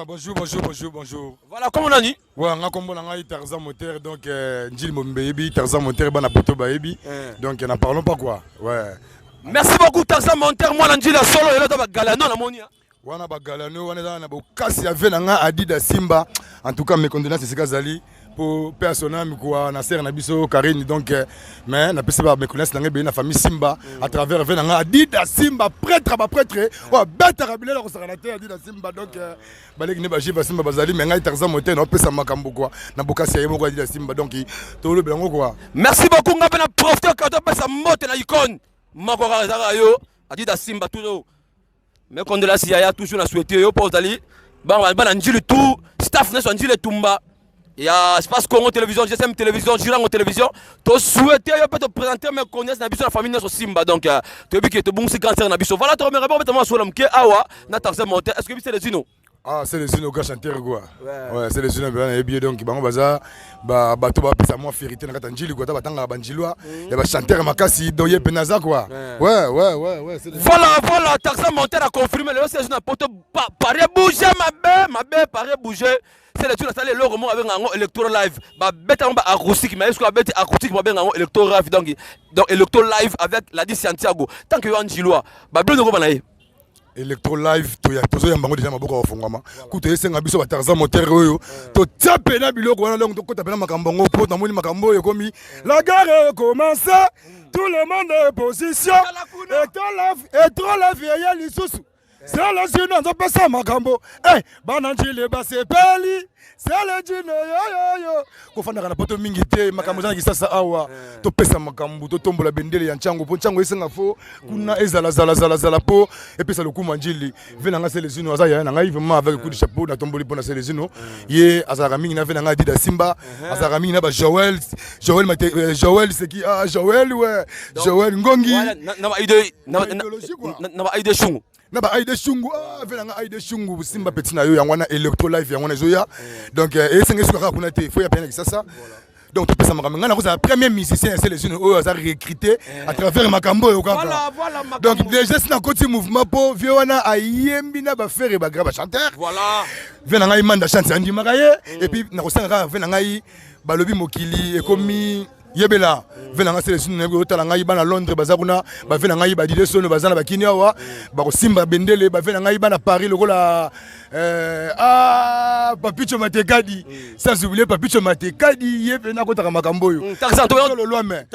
Bonjour, bonjour, bonjour, bonjour. Voilà, comment nani? Ouais, nga kombo na ngai Tarzan Moteur, donc Njili Mobimba yebi, Tarzan Moteur bana poto bayebi. Donc n'en parlons pas quoi. Ouais. Merci beaucoup Tarzan Moteur, mwana Njili ya solo elota ba galano na moni. Wana ba galano wana eza na bokasi ya ve na nga Adida Simba. En tout cas mes condoléances esika zali pour paix à son âme quoi na sœur na biso Karine donc mais na pesi ba mes condoléances na ngai na famille Simba à travers ve na nga Adida Simba prêtre ba prêtre oyo abetaka bilele kosakana te Adida Simba donc baleki nde bajiva Simba bazali mais ngai Tarzan Moteur na opesa makambo quoi na bokasi ya ye moko Adida Simba donc tolobela yango quoi. Merci beaucoup nga mpe na profite kaka topesa mbote na icône moko kaka ezaka yo Adida Simba toujours. Mes condoléances yaya, toujours na souhaité yo po ozali bana bana Njili tout staff nyonso ya Njili etumba ya Espace Congo Télévision, GSM Télévision, Jirango Télévision, to souhaité yo pe to présenter mes condoléances na biso na famille nyonso Simba donc toyebi ke tobungisi grand sœur na biso. Voilà, to remercie bon betama sola moke awa na Tarzan Moteur. Est-ce que biso les Zino? Ah, c'est les Zino grand chanteur quoi. Ouais, c'est les Zino ben yebi donc bango baza ba bato ba pesa moi fierté na kata Njili quoi, ta batanga ba Njilwa, ya ba chanteur makasi donc ye penaza quoi. Ouais, c'est les Voilà, Tarzan Moteur a confirmé le c'est na poto paraît bouger mabe, mabe paraît bouger. C'est le tuna sale eloko moko abenga yango electro live. Ba beta yango ba acoustique mais est-ce que ba beti acoustique ba benga yango electro live donc electro live avec Ladi Santiago. Tant que yo Njilwa, ba blono ko bana ye. Electro live toya tozoyamba yango deja maboko ya kofungwama kutu esenga biso ba Tarzan Moteur oyo totia pena biloko wana donc tokota pena makambo yango po namoni makambo oyo ekomi la guerre commence, tout le monde est position electro live eye lisusu Celezino azopesa makambo bana Njili basepeli Celezino yoyoyo kofandaka na poto mingi te makambo eza na Kisasa awa topesa makambo totombola bendele ya ntyango mpo ntyango esenga fo kuna ezala zala zala zala mpo epesa lokumu ya Njili. Ve na nga Celezino aza yaya na ngai vraiment avec coup de chapeau natomboli mpo na Celezino ye azalaka mingi na ve na ngai Adida Simba azalaka mingi na ba Joël Joël Mate, Joël seki ah Joël ouais Joël Ngongi na ba idée na ba idée shungu na ba Aide Shungu ah ve na nga Aide Shungu Simba petit na yo yango wana electro live yango wana ezoya donc esenga esuka kaka kuna te fo ya pena Kisasa donc topesa makambo ngai nakozala premier musicien ya Celezino oyo aza recruté à travers makambo oyo kaka donc déjà si nakoti mouvement mpo vie wana ayembi na bafere bagra bachanteur ve na ngai manda chante andimaka ye et puis nakosanga kaka ve na ngai balobi mokili ekomi yebela ve na ngai Celezino nayebi otala ngai bana Londres baza kuna bave na ngai badide sono baza na bakini awa bakosimba bendele bave na ngai bana Paris lokola Papicho Matekadi sans oublier Papicho Matekadi ye mpe nakotaka makambo oyo lolwame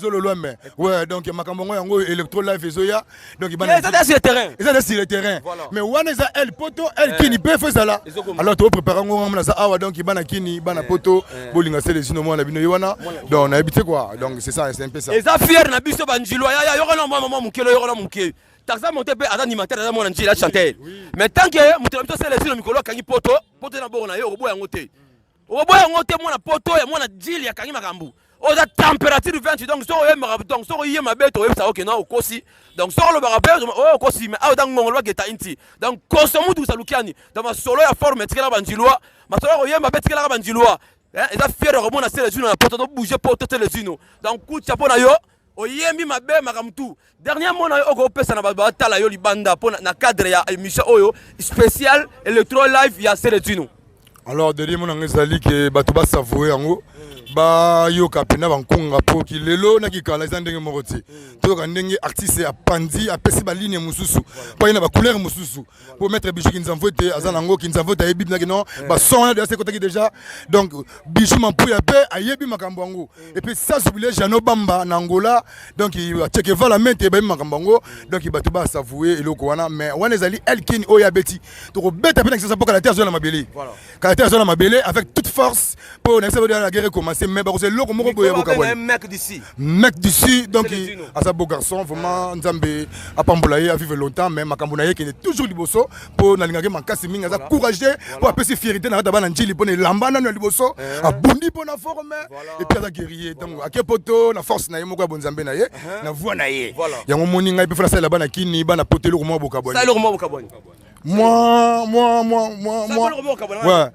lolwame ouais donc makambo yango yango electro live ezoya donc eza sur le terrain eza sur le terrain mais wana eza el poto el kini mpe fo ezala alors toprépare yango ngambo naza awa donc bana kini bana poto bolinga Celezino mwana bino ye wana donc nayebi te quoi donc c'est ça, c'est un peu ça. Eza fier na biso banjilwa yaya yokana mwa mama mokelo yokana moke Tarzan Moteur mpe aza animateur aza mwana Njili chanteur mais tant que moto na biso Celezino mikolo akangi poto poto na boko na ye okoboya yango te okoboya yango te mwana poto ya mwana Njili akangi makambo oyo eza température 20 donc soki oyembaka donc soki oyema be toyebisa oke non okosi donc soki olobaka mpe oyo okosi mais awa eza ngongo lobaka eta inti donc koso mutu salukiani donc masolo ya forme etikelaka banjilwa masolo ya koyemba mpe etikelaka banjilwa eza fier ya komona Celezino na poto tobouge poto Celezino donc kutya mpo na yo oyembi mabe makambo tu dernier mot na yo okopesa na bato batala yo libanda mpo na cadre ya émission oyo spécial electro live ya Celezino. Alors dernier mot na ngai ezali ke bato basavoure yango bayoka mpena bankunga mpo kilelo na kikala eza ndenge moko te toyoka ndenge artiste apandi apesi baligne mosusu mpo aye na bacouleur mosusu po maître Bijou Kinzamvo ete aza nango Kinzamvo ete ayebi binaki non bason wana deja ekotaki déjà donc Bijou Mampuya mpe ayebi makambo yango et puis sans oublier Jano Bamba na Angola donc Tchekevala mente bayebi makambo yango donc bato basavoure eloko wana mais wana ezali Elkin oyo abeti tokobeta mpe na Kisasa mpo kala te azwa na mabele kala te azwa na mabele avec toute force mpo na biso la guerre commencé mais bakozwa eloko moko boye bokabwani mec d'ici mec d'ici donc aza beau garçon vraiment Nzambe apambola ye avivre longtemps mais makambo na ye ekende toujours liboso mpo nalingaki makasi mingi aza courageux mpo apesi fierté na kati ya bana Njili mpo na elamba nano ya liboso abundi mpo na forme et puis aza guerrier donc ake poto na force na ye moko ya bonzambe na ye na voix na ye yango moni ngai mpe fo nasalela bana kini bana poto eloko moko bokabwani. Eloko moko bokabwani. Moi, moi, moi, moi, moi. Ouais.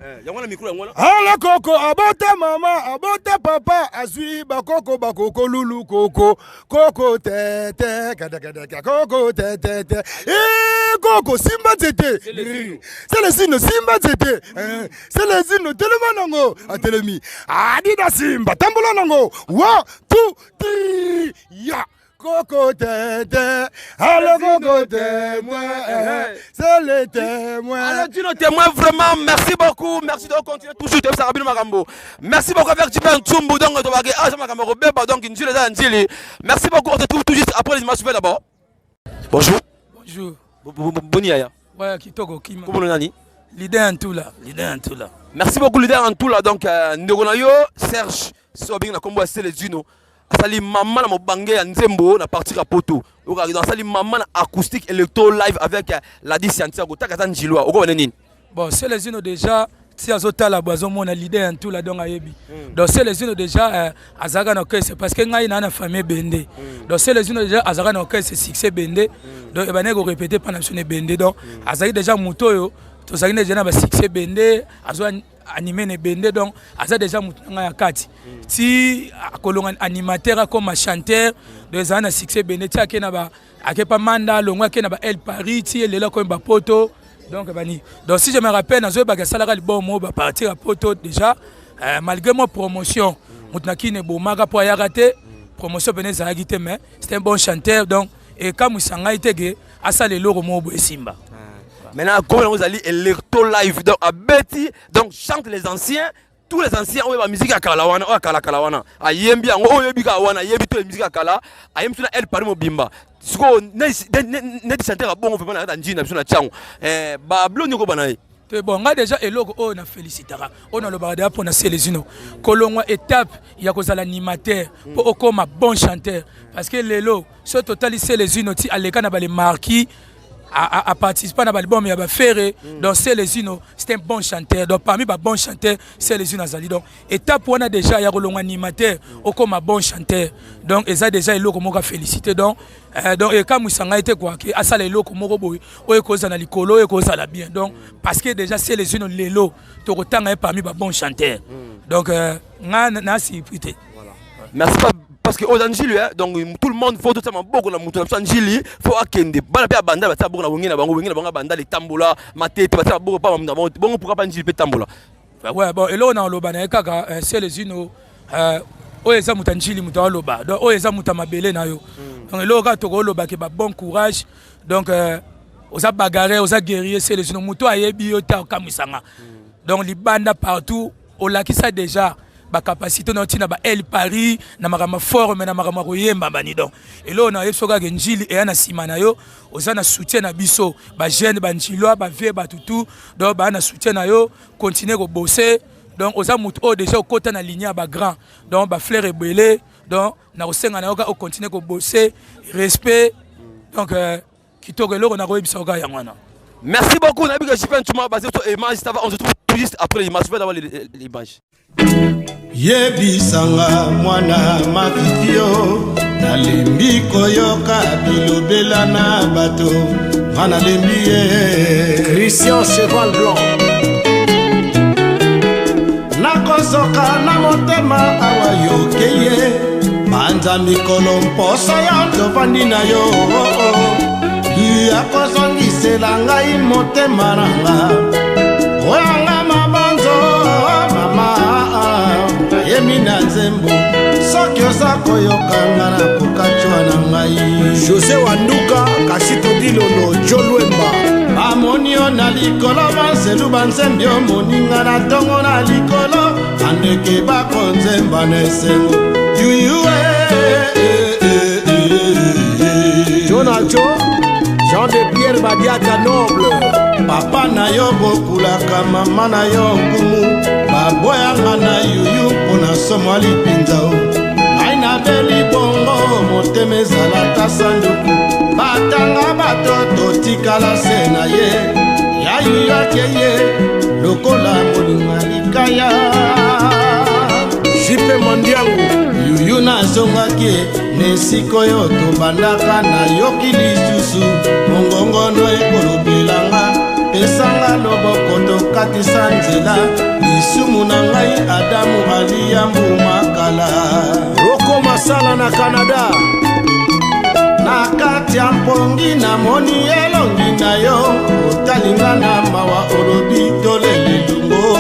Ala koko abota mama abota papa azwi bakoko bakoko lulu koko koko tete kadakadaka koko tete e koko simba nzete Celezino simba nzete Celezino telema nango atelemi adida simba tambola nango 1 2 3 ya Coco tete, allez Coco témoin, c'est le témoin. Allez, tu nos témoins, vraiment, merci beaucoup, merci de continuer toujours, tu es Makambo. Merci beaucoup avec Jipin Tsumbu, donc, tu vas ah, Makambo, donc, Njili, Njili. Merci beaucoup, on se trouve tout juste après les images d'abord. Bonjour. Bonjour. Boni yaya. Ouais, kitoko kima. Comment nani? Leader Antula, leader Antula. Merci beaucoup leader Antula, donc, ndeko na yo, Serge, so bien na kombo ya Celezino. Asali mama na mobange ya nzembo na partir ya poto. Oka asali mama na acoustique électro live avec Ladi Santiago. Taka za njilwa. Oko nini? Bon, Celezino déjà ti azotala bo azomona leader Antula donc ayebi. Donc Celezino déjà azalaka na orchestre parce que ngai na na famille Bende. Donc Celezino déjà azalaka na orchestre succès Bende. Donc ebandaki korépéter mpa na biso na Bende. Donc azalaki déjà moto oyo tozalaki déjà na ba succès Bende, azwa animé na Bende, donc aza déjà moto na ngai ya kati. Ti akolonga animateur akoma chanteur, donc ezala na succès Bende ti ake na ba ake pa manda alongwa ake na ba El Paris ti lelo akomi ba poto. Donc bani. Donc si je me rappelle nazoyebaka asalaka libon ba partir ya poto déjà malgré moi promotion moto na kini ebomaka po ayaka te promotion pene ezalaki te, mais c'est un bon chanteur, donc ekamwisa ngai te ke asala eloko moko boye esimba. Maintenant, comment vous allez électro live donc à Betty, donc chante les anciens, tous les anciens oyo ba musique ya kala wana, oyo kala kala wana, ayembi yango oyo yebi ka wana, yebi to musique ya kala, ayembi na El Paris mobimba. Siko neti chanteur ya bongo vraiment na njina biso na tchango. Ba bloni ko bana ye. Te bon, nga déjà eloko oyo na félicitaka, oyo nalobaka déjà mpona Celezino, kolongwa étape ya kozala animateur mpo okoma bon chanteur, parce que lelo so totali Celezino ti aleka na bale marquis a participé na album ya ba Ferre. Donc Celezino c'est un bon chanteur, donc parmi ba bons chanteurs Celezino azali. Donc étape wana déjà ya kolongwa animateur okoma bon chanteur, donc eza déjà eloko moko félicité. Donc donc ekamwisa ngai te quoi ke asala eloko moko boye oyo ekozala na likolo, oyo ekozala bien, donc parce que déjà Celezino lelo tokotanga ye parmi ba bons chanteurs. Donc nga na surpris te. Merci parce que aux Njili, hein, donc tout le monde faut tout ça beaucoup na mutu na Njili faut akende bana pe banda ba beaucoup na wengina bango wengina bango banda les tambola matete ba beaucoup pa bango bongo pourquoi pas Njili pe tambola. Ouais, bon eloko na loba na kaka Celezino oyo eza mutu Njili mutu aloba, donc oyo eza mutu mabele na yo. Donc eloko kaka tokoloba ke ba bon courage, donc oza bagarre, oza guerrier Celezino, mutu ayebi yo ta okamwisanga. Donc libanda partout olakisa déjà ba capacité na tina ba El Paris na makambo forme na makambo koyemba bani. Donc eloko na yebi soka ke Njili eya na nsima na yo, oza na soutien na biso ba jeune ba Njilwa ba vieux ba tutu, donc ba na soutien na yo, continuer ko bosser. Donc oza mutu oyo déjà okota na ligne ya ba grand, donc ba fleur ebele, donc na kosenga na yo ka ocontinue ko bosser, respect. Donc kitoko eloko na koyebisa oka yango wana. Merci beaucoup Nabi Jipin Tuma basé sur image, ça va, on se retrouve tout juste après l'image. Je vais d'abord l'image. Yebisanga mwana mafifio, nalembi koyoka bilobela na bato, nga nalembi ye. Christian Cheval Blanc. Nakozoka na motema awa yokeye, banza mikolo mposa ya tovandi na yo, akozongisela ngai motema na nga oyanga mabanzo mama nayemi na nzembo soki oza koyoka nga nakokatwa na ngai. José Wanduka Kashito Dilolo Jolwemba. Bamoni yo na likolo banzelu banzembi yo moninga na ntongo na likolo bandeke bakonzemba na esengo yuyue. Jonacho Jean de Pierre Badiata Noble. Papa na yo bokulaka mama na yo nkumu baboyanga na yuyu mpo na somo ya lipinza o ngai nabeli bongo motema ezala ta sanduku batanga bato totikala se na ye ya yuyu akeye lokola molinga likaya. Jipe Mandiango. Yuyu nazongaki na esika oyo tobandaka nayoki lisusu mongongono ekolobelanga. Pesanga loboko tokatisa nzela. Lisumu na ngai Adamu alia mbuma kala. Roko Masala na Canada. Na kati ya mpongi namoni elongi na yo. Otalinga na mawa olobi tolele lungo.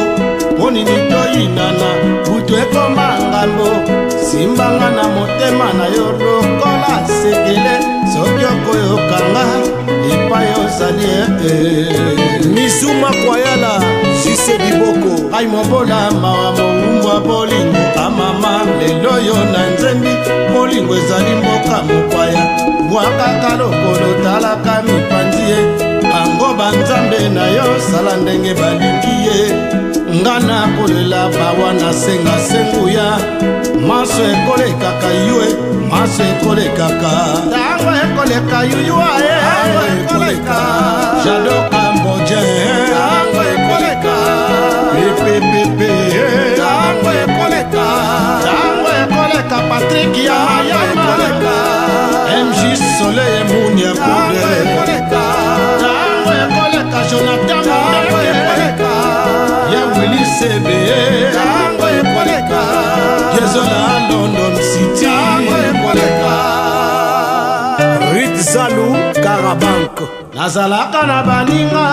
Mpo nini toyinana butu ekoma ngambo. Simbanga na motema na yo lokola sekele. Soki okoyokanga epai ozali eh. Mizuma Kwayala, Jise Diboko. Ai mobola mawa mowumbwa bolingo amama lelo yo na nzembi bolingo ezali mboka mopaya bwakaka lokolo talaka mipanzi ye bango banzambe na yo sala ndenge balingi ye nga nakolela bawa nasenga senguya maso ekolekaka yue maso ekolekaka ntango ekoleka yuyua ye ekoleka jado kambodje ntango ekoleka pepepepe ntango ekoleka ntango ekoleka patrik ya ekoleka mj soleil emunia poudre ntango ekoleka jonathan ekoleka ya wili sebe ntango ekoleka yezola london city ntango ekoleka Ruth Zalu, Carabank. Nazalaka na baninga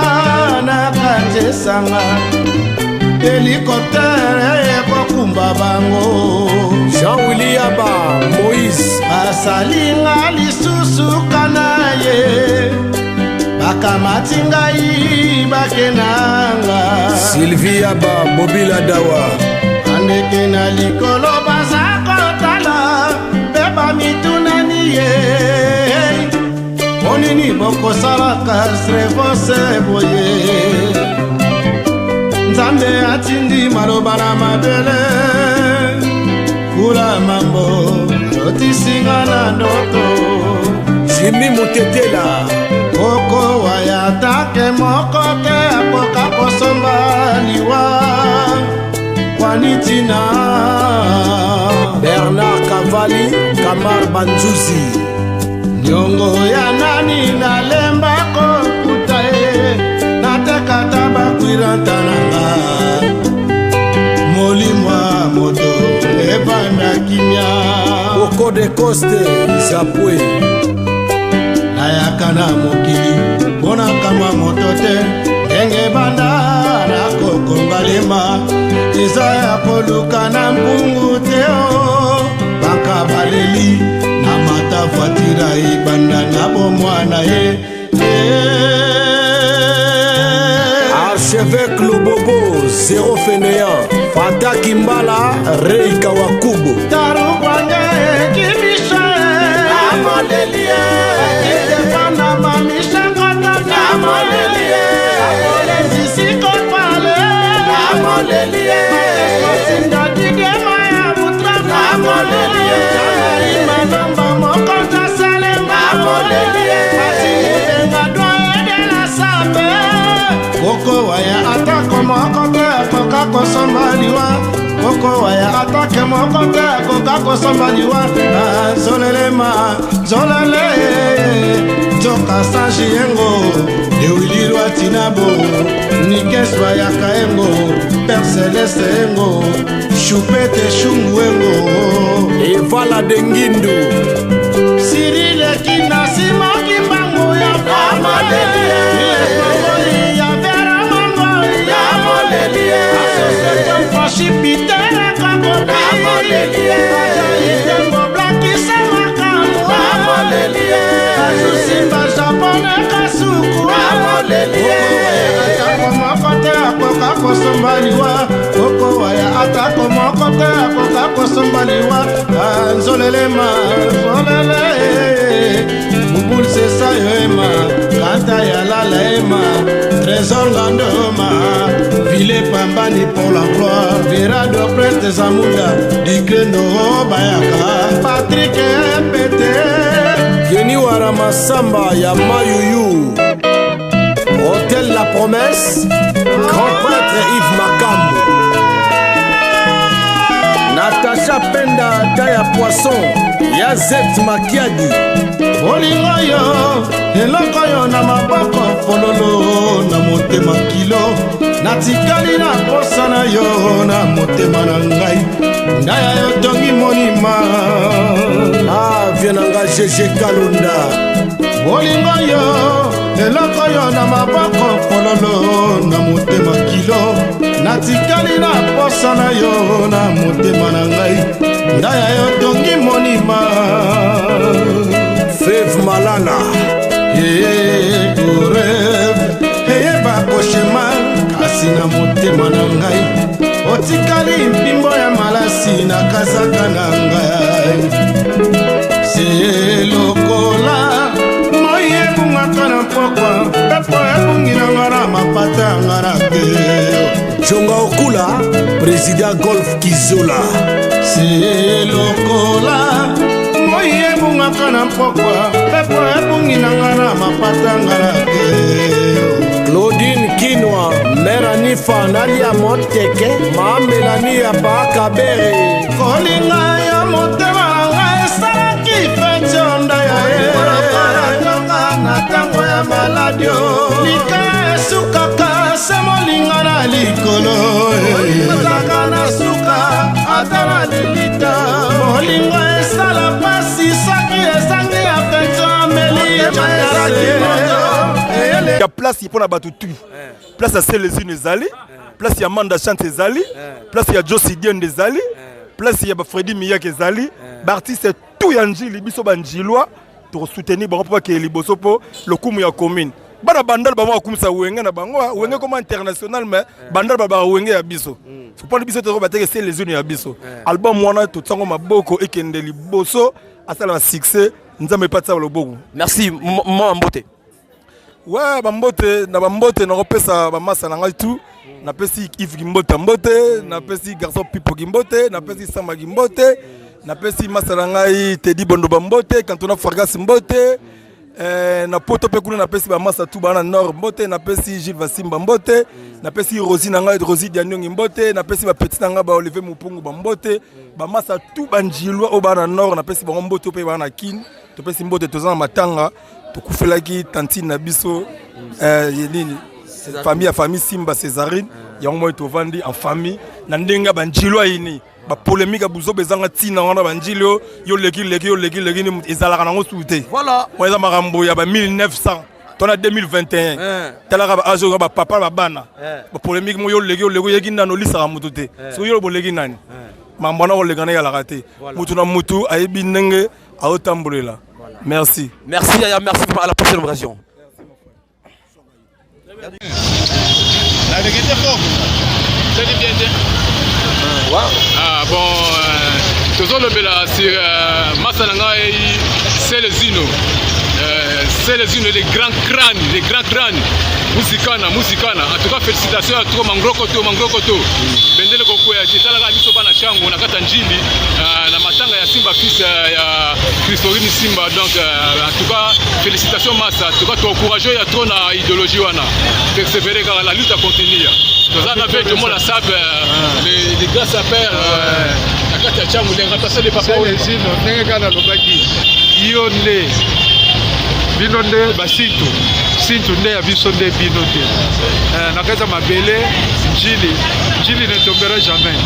na kati esanga helikoptere ekokumba bango. Jean Williaba, Moïse. Basalinga lisusu kana ye bakamati ngai bakenanga. Sylvie Yaba, Bobila Dawa. Bandeke na likolo baza kotala mpe bamitunani ye mpo nini bokosalaka srevose boye. Nzambe atindi maloba na mabele kula mambo alotisinga na ndoto. Jimmy Mutetela. Koko waya take moko te akoka kosomba liwa kwani ntina. Bernard Kavali, Kamar Banzuzi. Niongo ya nani nalemba kokuta ye natekata bakwiranta nanga molimo ya moto evanda kimia. Boko de Coste, Zapwe. Nayaka na mokili mpona kamwa moto te ndenge banda nakokongalema eza ya koluka na mpungu te o banka baleli na mata voitira ebanda na bomwana ye. Archevêque Lobobo, Zéro Fainéant. Fata Kimbala, Rei Kawakubo. Tarubwange ekimisha ekitefana mamishankota akolezisikokwale sindadidema ya butramanamba mokonza salemba batimubenga doyedela sape. Koko waya atako moko te akoka kosomba liwa. Koko waya atake moko te akoka kosomba liwa. Nzolelema nzolele nzoka sanji yengo ewilirwa tinabo nikes bayaka yengo père celeste yengo shupete shungu yengo Evala Dengindu. Sirile kina simoki mbangu ya ya vera mango ya association franchi pitere kakobi tembo blakisa makambo azusimba japone kasuku atako moko te akoka kosomba liwa. Koko waya atako moko te akoka kosomba liwa. Nzolelema nzolele bubul sesa yo ema kanta ya lala ema trésor ngandoma vile pambani pour la gloire verado prêtre zamunda dikrendo bayaka Patrick Epete Geni Wara Masamba ya Mayuyu. Hôtel La Promesse, Grand Prêtre Yves Makambo. Natacha Sacha Penda Taya Poisson ya Z Makiadi Bolingo yo eloko yo na maboko fololo na motema kilo natikali na posa na yo na motema na ngai ndaya yo tongi monima ah vie na nga GG Kalonda Bolingo yo eloko yo na maboko fololo na motema kilo natikali na posa na yo na motema na ngai ndaya yo tongi monima Fev Malala ekoreve eyeba koshema kasi na motema na ngai otikali mpimbo ya malasi na kazaka na ngai se lokola moi ebungaka na mpokwa mpepo ebungi na nga na mapata ya nga na te Jonga Okula président Golf Kizola se lokola moi ebungaka na mpokwa mpepo ebungi na nga na mapata nga na te Claudine Kinwa mère Anifa Nalia Moteke ma Melanie ya Bakabere Kolinga ya motema na ngai esalaki feti onda ya ye na ntango ya maladio likaya esukaka se molinga na likolo ezalaka na suka ata na lilita molingo esala mpasi soki ezangi afektio ameli ya place mpo na bato tout place ya Celezino ezali place ya Manda Chante ezali place ya Josi Diende ezali place ya Fredi Miyake ezali baartiste tout ya Njili biso banjilwa tokosoutenir bango mpo bakeye liboso mpo lokumu ya commune bana bandal bango bakumisa wenge na bango wenge koma international mais bandal babaka wenge ya biso mpona biso toko bateke Celezino ya biso album wana totiango maboko ekende liboso asala ba succès nzambe epatisa loboko. Merci mama mbote. Ouais, bambote na bambote nakopesa bamasa na ngai tout napesi Yves Gimbota mbote napesi garçon Pipo Gimbote napesi Samba Gimbote napesi masa na ngai Teddy Bondo bambote Cantona Fargas mbote eh, na poto mpe kuna napesi bamasa tu bana nord mbote napesi Gilles Vasimba mbote napesi Rosi na ngai Rosi Dianiongi mbote napesi bapetit na ngai ba Olivier Mupungu bambote bamasa tu banjilwa oyo bana nord napesi bango mbote mpe bana Kin topesi mbote toza na matanga tokufelaki tantine na biso eh, nini famille ya famille Simba Césarine yango moi tovandi en famille na ndenge ya banjilo ayini bapolemike ya buzoba ezanga ntina wana banjili oyo yo leki leki yo leki leki nini ezalaka nango suku te Voilà. wana eza makambo ya ba 1900 to na 2021 talaka ba age oyo bapapa babana bapolemike mo yo leki yo leki oyeki nani olisaka motu te soki yo boleki nani makambo wana koleka na eyalaka te motu na motu ayebi ndenge aotambolela merci. Merci Yaya, merci à la prochaine occasion. La vérité fort. C'est bien dit. Ah bon, euh, tozolobela sur euh, masa na ngai Celezino. Euh, Celezino les grands crânes, les grands crânes. Musikana, musikana. En tout cas, félicitations à toi Mangrokoto, Mangrokoto. Bendele kokwea te talaka biso bana chango na kata njili euh, na matanga ya Simba fils euh, ya Christorine Simba. Donc euh, en tout cas, félicitations masa. En tout cas, to encourager ya trop na idéologie wana. Persévérer car la lutte continue. Toza na ve tomo la sape les les grands sapeurs na kati ya chango ndenge ata le papa oyo. Celezino ndenge kaka nalobaki yo nde bino nde basintu sintu nde ya biso nde bino te eh, na kati ya mabele njili njili ne tombera jamais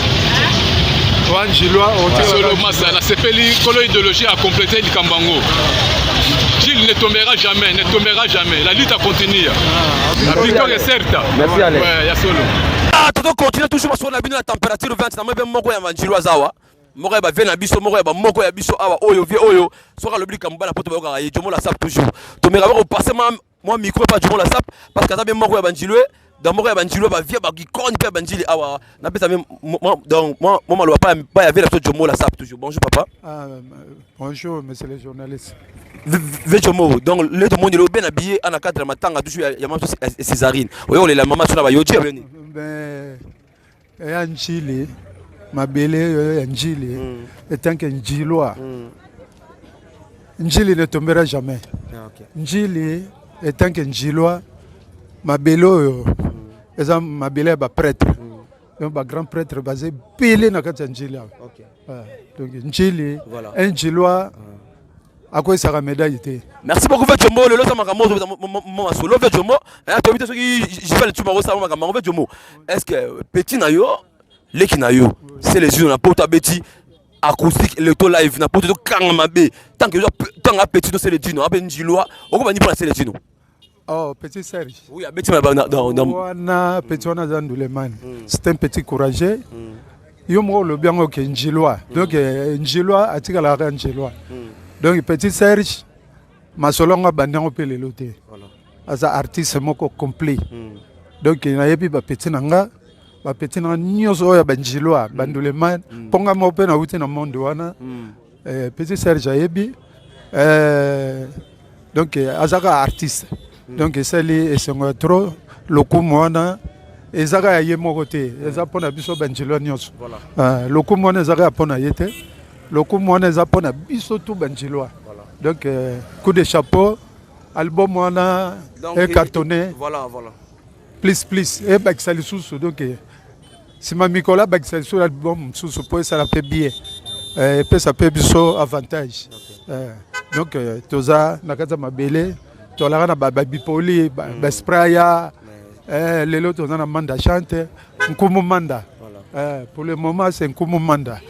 wa njilwa solo masa nasepeli kolo idéologie a complété likambo yango Gilles ne tombera jamais, ne tombera jamais. La lutte continue. La victoire est certaine. Merci Alain. Ouais, ya solo. Ah, toto continue toujours parce qu'on a bino la température 20 na mebe moko ya manjilo azawa. Moko ya ba vie na biso, moko ya ba moko ya biso awa oyo vie oyo. Soka lobi likambo bana poto bayoka ye Jomo la sap toujours. Tomeka ba ko passer ma moi micro pas Jomo la sap parce que aza bien moko ya banjilo dans moko ya banjilo ba vie ba icône pe banjili awa. Na pesa même donc moi moi maloba pas pas ya vie na biso Jomo la sap toujours. Bonjour papa. Ah, bonjour monsieur le journaliste. Ve Jomo donc le tout monde il est bien habillé en cadre matanga toujours ya mama Césarine. Oyo la mama sona ba yoji abeni. Ben ya njili mabele ya njili etant que njilwa njili ne tombera jamais. Njili etant que njilwa mabele oyo eza mabele ya ba prêtre. Donc bagrand prêtre baza ebele na kati ya Njili awa. Donc Njili, un Njilois akwesaka médaille te. Merci beaucoup, Vieux Jombo. Lelo eza makambo masolo, Vieux Jombo. Toyebi te soki Gisele Tuma osala makambo yango. Vieux Jombo, est ce que petit na yo, leki na yo Celezino na poto, abeti acoustique electro live na poto, tokanga mabe, tant que tanga petit no Celezino abe Njilwa, okobani mpona Celezino? Oh, petit Serge. Oui, abeti dans Wana petit wana aza ndulemani. C'est un petit courageux. Yo moko olobi yango ke Njilwa. Donc Njilwa atikalaka Njilwa. Donc petit Serge, masolo yango abandi yango mpe lelo te. Aza artiste moko complet. Donc nayebi bapeti na nga, bapeti na nga nyonso oyo ya banjilwa, bandulemani, mpo nga moko mpe nauti na monde wana. Petit Serge ayebi. Donc azaka artiste. Donc esali esengo ya trop. Lokumu wana ezaka ya ye moko te, eza mpona biso banjilwa nyonso. Lokumu wana ezaka ya mpona ye te, lokumu wana eza mpona biso tu banjilwa. Donc coup de chapeau, album wana ecartonné. Voilà. Plus plus ebakisa lisusu. Donc nsima mikolo abakisa lisusu album mosusu mpo esala mpe bien, epesa mpe biso avantage. Donc toza na kati ya mabele, tolaka na babipoli, baspraya. Lelo toza na Manda Chante, Nkumu Manda. Pour le moment, c'est Nkumu Manda.